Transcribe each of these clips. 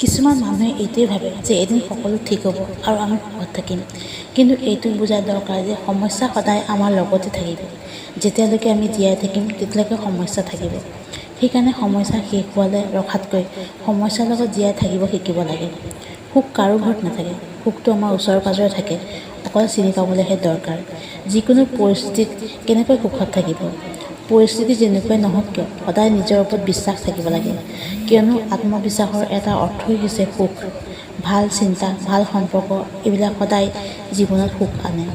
কিছুমান মানুহে এইটোৱে ভাবে যে এদিন সকলো ঠিক হ'ব আৰু আমি সুখত থাকিম। কিন্তু এইটো বুজা দৰকাৰ যে সমস্যা সদায় আমাৰ লগতে থাকিব। যেতিয়ালৈকে আমি জীয়াই থাকিম, তেতিয়ালৈকে সমস্যা থাকিব। সেইকাৰণে সমস্যা শেষ হোৱালৈ ৰখাতকৈ সমস্যাৰ লগত জীয়াই থাকিব শিকিব লাগে। সুখ কাৰো ঘৰত নাথাকে। সুখটো আমাৰ ওচৰে পাঁজৰে থাকে, অকল চিনি পাবলৈহে দৰকাৰ। যিকোনো পৰিস্থিতিত কেনেকৈ সুখত থাকিব? পৰিস্থিতি যেনেকুৱাই নহওক কিয়, সদায় নিজৰ ওপৰত বিশ্বাস থাকিব লাগে। কিয়নো আত্মবিশ্বাসৰ এটা অৰ্থই হৈছে সুখ। ভাল চিন্তা, ভাল সম্পৰ্ক, এইবিলাক সদায় জীৱনত সুখ আনে।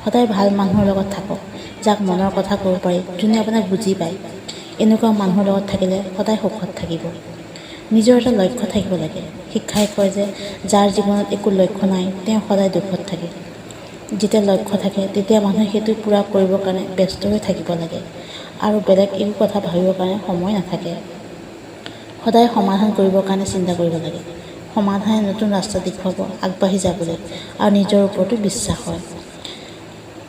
সদায় ভাল মানুহৰ লগত থাকক, যাক মনৰ কথা ক'ব পাৰি, যোনে আপোনাক বুজি পায়। এনেকুৱা মানুহৰ লগত থাকিলে সদায় সুখত থাকিব। নিজৰ এটা লক্ষ্য থাকিব লাগে। শিক্ষাই কয় যে যাৰ জীৱনত একো লক্ষ্য নাই, তেওঁ সদায় দুখত থাকে। যেতিয়া লক্ষ্য থাকে, তেতিয়া মানুহে সেইটো পূৰা কৰিবৰ কাৰণে ব্যস্ত হৈ থাকিব লাগে আৰু বেলেগ একো কথা ভাবিবৰ কাৰণে সময় নাথাকে। সদায় সমাধান কৰিবৰ কাৰণে চিন্তা কৰিব লাগে। সমাধানে নতুন ৰাস্তা দেখুৱাব আগবাঢ়ি যাবলৈ আৰু নিজৰ ওপৰতো বিশ্বাস হয়।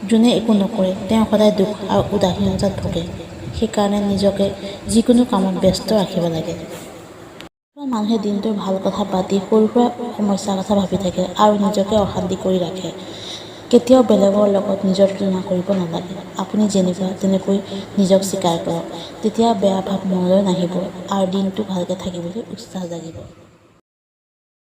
যোনে একো নকৰে, তেওঁ সদায় দুখ আৰু উদাসীনতাত ভোগে। সেইকাৰণে নিজকে যিকোনো কামত ব্যস্ত ৰাখিব লাগে। কিছুমান মানুহে দিনটোৰ ভাল কথা বাদ দি সৰু সুৰা সমস্যাৰ কথা ভাবি থাকে আৰু নিজকে অশান্তি কৰি ৰাখে। কেতিয়াও বেলেগৰ লগত নিজৰ তুলনা কৰিব নালাগে। আপুনি যেনেকুৱা, তেনেকৈ নিজক স্বীকাৰ কৰক। তেতিয়া বেয়া ভাৱ মনলৈ নাহিব আৰু দিনটো ভালকৈ থাকিবলৈ উৎসাহ জাগিব।